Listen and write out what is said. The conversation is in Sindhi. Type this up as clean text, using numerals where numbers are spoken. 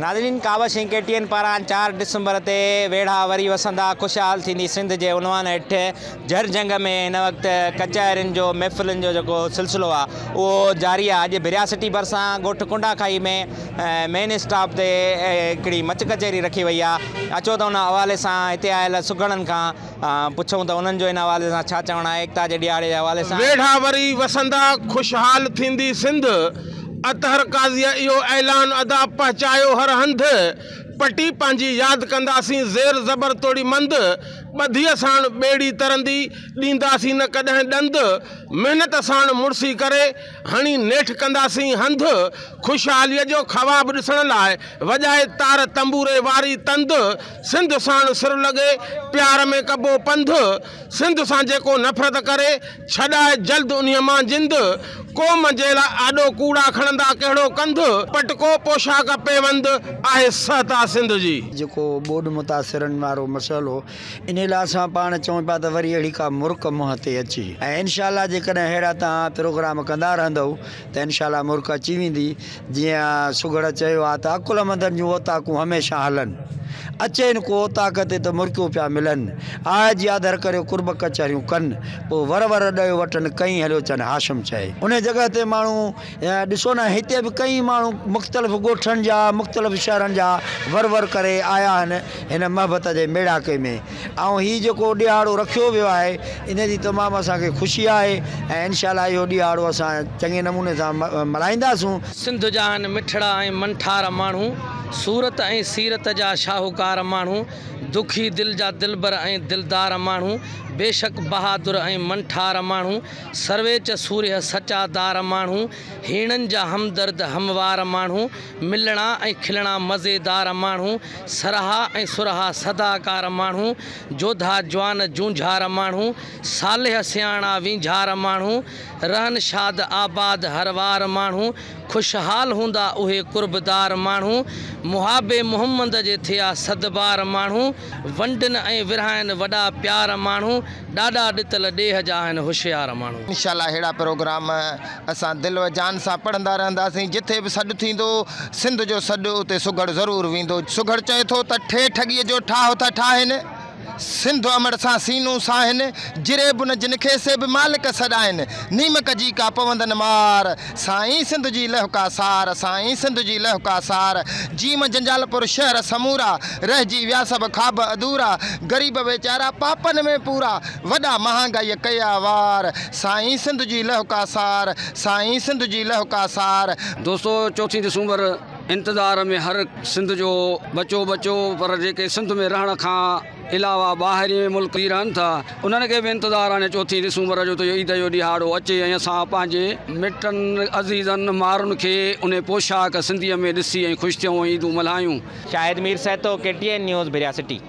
ناظرين ڪاوش ۽ ڪي ٽي اين پاران چار ڊسمبر تي ويڙها وري وسندا خوشحال ٿيندي سنڌ جي عنوان هيٺ جھر جھنگ ۾ هن وقت ڪچهرين جو محفلن جو جيڪو سلسلو آهي اهو جاري آهي اڄ ڀريا سٽي ڀرسان ڳوٺ ڪنڊا کائي ۾ مين اسٽاپ تي هڪڙي مچ ڪچهري رکي وئي آهي اچو ته ان حوالي سان هتي آيل سگهڙن کان پڇون ته انهن جو ان حوالي سان ڇا چوڻ آهي ايڪتا جي ڏهاڙي جي حوالي سان. ويڙها وري وسندا خوشحال ٿيندي سنڌ. اطهر قاضيء اهو اعلان ادا پهچايو هر هنڌ، پٽي پنهنجي ياد ڪنداسين زير زبر توڙي مند، ٻڌيء ساڻ ٻيڙي ترندي، ڏينداسين نه ڪڏهن ڏند، محنت ساڻ مڙسي ڪري، هڻي نيٺ ڪنداسين هنڌ، خوشحاليء جو خواب ڏسڻ لاء، وڄائي تار تنبوري واري تند، سنڌ ساڻ سر لڳي، پيار ۾ ڪبو پنڌ. سنڌ سان جيڪو نفرت ڪري، ڇڏائي جلد انهيء مان جند. قوم جي لاء آڏو ڪوڙا کڻندا ڪهڙو ڪنڌ. پٽڪو پوشاڪ پيوند، آهي سهتا سنڌ جي. جيڪو ٻوڏ متاثرن وارو مسئلو انهي لاء اسان پاڻ چئون پيا ته وري اهڙي ڪا مرڪ منهن تي اچي ۽ انشاء الله جيڪڏهن اهڙا توهان پروگرام ڪندا رهندؤ ته انشاء الله مرڪ اچي ويندي جيئن سگهڙ چيو آ ته عقلمندن جون اوطاقون هميشه هلن. اچين ڪو اوطاق تي ته مرڪيو پيا ملن. آء جي آڌر ڪريو قرب ڪچهريون ڪن. پوء ور ور ڏيو وٽن ڪئين هليو چن هاشم چئي. انهي جڳهه تي ماڻهو ڏسو نه هتي به ڪئين ماڻهو مختلف ڳوٺن جا مختلف شهرن جا ور ور ڪري آيا آهن هن محبت جي ميڙاڪي ۾. ۽ هي جيڪو ڏهاڙو رکيو ويو آهي ان جي تمام اسان کي خوشي آهي ۽ انشاء الله اهو ڏهاڙو اسان چڱي نموني سان ملهائينداسون. سنڌ جا آهن مٺڙا ۽ منٺار ماڻهو، صورت ۽ سيرت جا شاهوڪار ماڻهو، دکي دل جا دلبر ۽ دلدار ماڻهو، بيشڪ بهادر ۽ منٺار ماڻهو، سرويچ سورهيه سچا دار ماڻهو، هيڻن جا همدرد هموار ماڻهو، ملڻا ۽ کلڻا مزيدار ماڻهو، سرها ۽ سرها صداڪار ماڻهو، جوڌا جوان جونجهار ماڻهو، صالح سياڻا وينجهار ماڻهو، رهن شاد آباد هر وار ماڻهو، خوشحال هوندا اهي قربدار ماڻهو، محابي محمد جي ٿيا صدبار ماڻهو، ونڊن ۽ ورهائن وڏا پيار ماڻهو، ڏاڏا ڏتل ڏيهه جا آهن هوشيار ماڻهو. انشاء الله ههڙا پروگرام اسان دل و جان سان پڙهندا رهنداسين جٿي به سڏ ٿيندو سنڌ جو سڏ اتي سگهڙ ضرور ويندو سگهڙ چئي ٿو ته ٺي ٺڳيء جو ٺاهه ٿا ٺاهن سنڌ امڙ سان سينو ساهن جريب نه جن کي سي به مالڪ سڏائن نيمڪ جي ڪا پوندن مار سائين سنڌ جي لهه ڪا سار سائين سنڌ جي لهه ڪا سار جيم جنجالپور شهر سمورا رهجي ويا سڀ خواب اڌورا غريب ويچارا پاپن ۾ پورا وڏا مهانگائيء ڪيا وار، سائين سنڌ جي لهه ڪا سار، سائين سنڌ جي لهه ڪا سار. دوستو چوٿين ڊسمبر انتظار ۾ هر سنڌ جو ٻچو ٻچو پر جيڪي سنڌ ۾ رهڻ کان علاوه ٻاهرين ملڪ ۾ رهن ٿا انهن کي به انتظار آهي چوٿين ڊسمبر جو ته عيد جو ڏهاڙو اچي ۽ اسان پنهنجي مٽن عزيزن مارن کي انهي پوشاڪ سنڌيء ۾ ڏسي ۽ خوش ٿيون ۽ عيدون ملهايون. Shahid Mir Sahito, K T N news, Bhiria city.